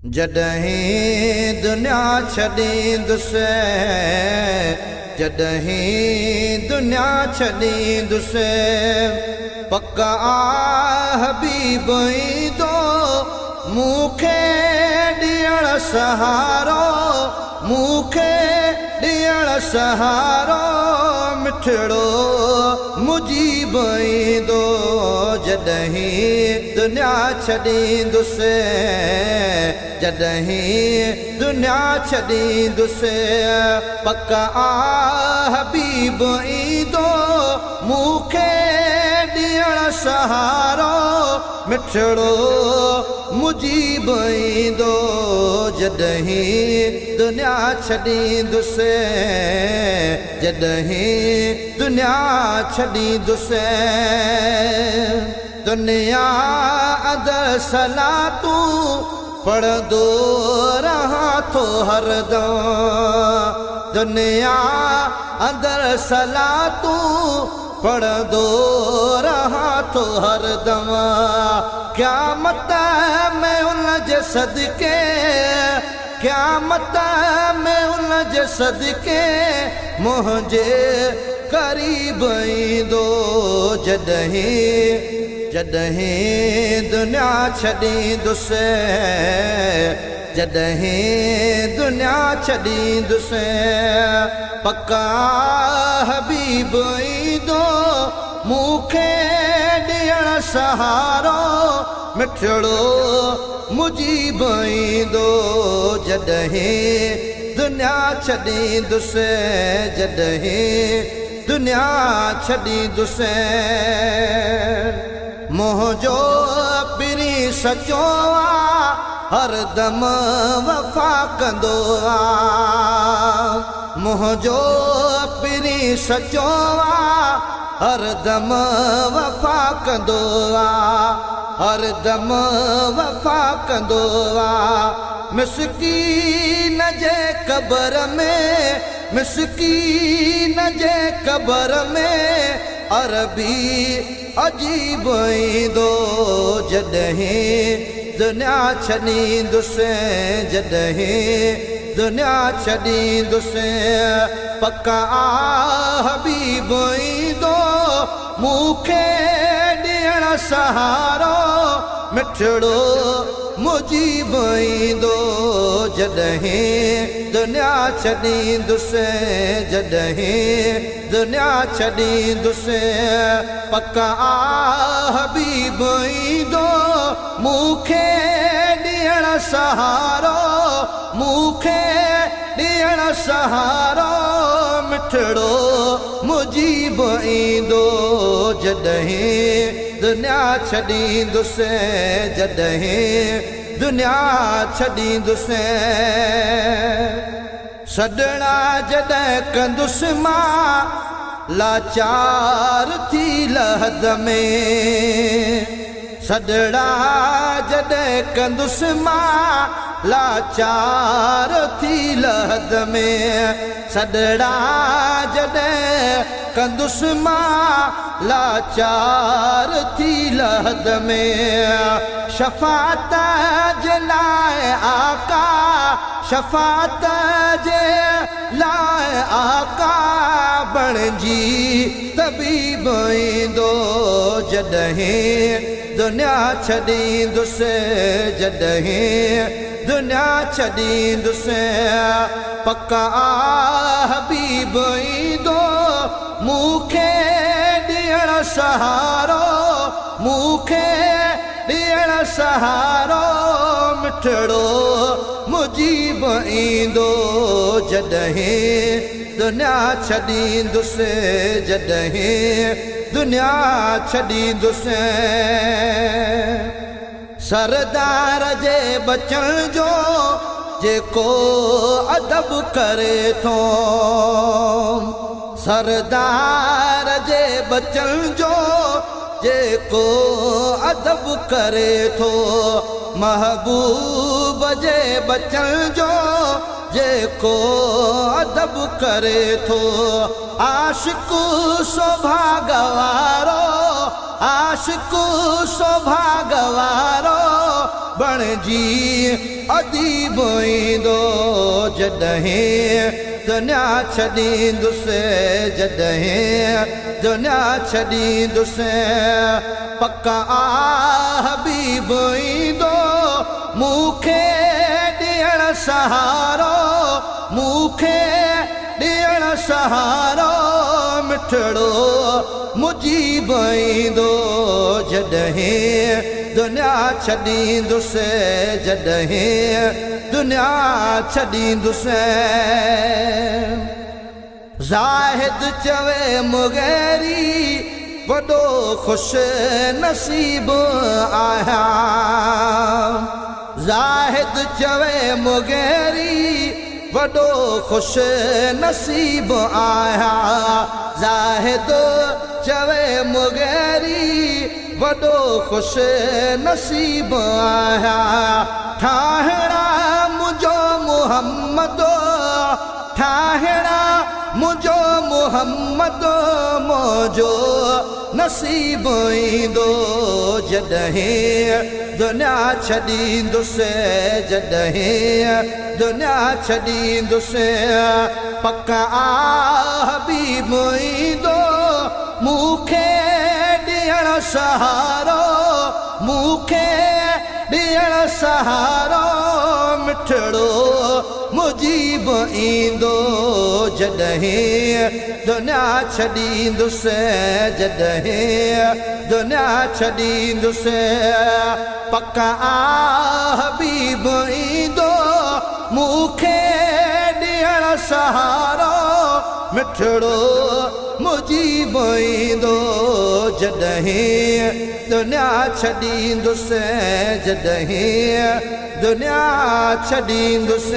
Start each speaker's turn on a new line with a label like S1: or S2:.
S1: جڏهن دنيا ڇڏيندس، جڏهن دنيا ڇڏيندس، پڪ آ حبيب ايندو مون کي ڏيڻ سهارو، مون کي ڏيڻ سهارو، مٺڙو مجيب ايندو، جڏهن دنيا ڇڏيندس، جڏهن دنيا ڇڏيندس، پڪ آ حبيب ايندو مون کي ڏيڻ سهارو، مٺڙو مجيب ايندو، جڏهن دنيا ڇڏيندس، جڏهن دنيا ڇڏيندس. دنيا اندر صلاتون پڙهندو رهان ٿو هردم، دنيا اندر صلاتون پڙهندو رهان ٿو هردم، قيامت ۾ ان جي صدقي، قيامت ۾ ان جي صدقي منهنجي قريب ايندو، جڏهن جڏهن دنيا ڇڏيندس، جڏهن دنيا ڇڏيندس، پڪ آ حبيب ايندو مون کي ڏيڻ سهارو، مٺڙو مجيب ايندو، جڏهن دنيا ڇڏيندس، جڏهن دنيا ڇڏيندس. منهنجو پرين سچو آ، هردم وفا ڪندو آ، منهنجو پرين سچو آ، هردم وفا ڪندو آ، هردم وفا ڪندو آ. مسڪين جي قبر ۾، مسڪين جي قبر ۾ عربي عجيب ايندو، جڏهن دنيا ڇڏيندس، جڏهن دنيا ڇڏيندس، پڪ آ حبيب ايندو مون کي ڏيڻ سهارو، مٺڙو مجيب ايندو، جڏهن دنيا ڇڏيندس، جڏهن دنيا ڇڏيندس، پڪ آ حبيب ايندو مون کي ڏيڻ سهارو، مون کي ڏيڻ سهارو، مٺڙو مجيب ايندو، جڏهن دنيا ڇڏيندس، جڏهن دنيا ڇڏيندس. سڏڻا جڏهن ڪندس مان لاچار ٿي لحد ۾، سڏڙا جڏهن ڪندس مان لاچار ٿي لحد ۾، سڏڙا جڏهن ڪندس مان لاچار ٿي لحد ۾، شفاعت جي لاء آقا، شفاعت جي لاء آقا بڻجي طبيب ايندو، جڏهن دنيا ڇڏيندس، جڏهن دنيا ڇڏيندس، پڪ آ حبيب ايندو مون کي ڏيڻ سهارو، مون کي ڏيڻ سهارو، مٺڙو مجيب ايندو، جڏهن دنيا ڇڏيندس، جڏهن دنيا ڇڏيندس. سردار جي بچڻ جو جيڪو ادب ڪري ٿو، سردار جي بچڻ جو جيڪو ادب ڪري ٿو، محبوب جي بچڻ جو جيڪو ادب ڪري ٿو، عاشق سوڀاڳ وارو، عاشق سوڀاڳ وارو بڻجي اديب ايندو. جڏهن دنيا ڇڏيندس، جڏهن دنيا ڇڏيندس، پڪ آ حبيب ايندو. مون کي ڏيڻ سهارو، مون کي ڏيڻ سهارو، مٺڙو مجيب ايندو. جڏهن دنيا ڇڏيندس، جڏهن دنيا ڇڏيندس. زاهد چوي مغيري وڏو خوش نصيب آهيان. زاهد چوي مغيري وڏو خوش نصيب آهيان. زاهد چوي مغيري وڏو خوش نصيب آهيان. ٺاهڻا منهنجو محمد، ٺاهڻا منهنجو محمد، منهنجو نصيب ايندو. جڏهن دنيا ڇڏيندس، جڏهن دنيا ڇڏيندس، پڪ آ حبيب ايندو. مون کي ڏيڻ سهارو، مون کي ڏيڻ سهارو، مٺڙو مجيب ايندو. جڏهن دنيا ڇڏيندس، جڏهن دنيا ڇڏيندس، پڪ آ حبيب ايندو. مون کي ڏيڻ سهارو، مٺڙو مجيب ايندو. جڏهن دنيا ڇڏيندس، جڏهن دنيا ڇڏيندس.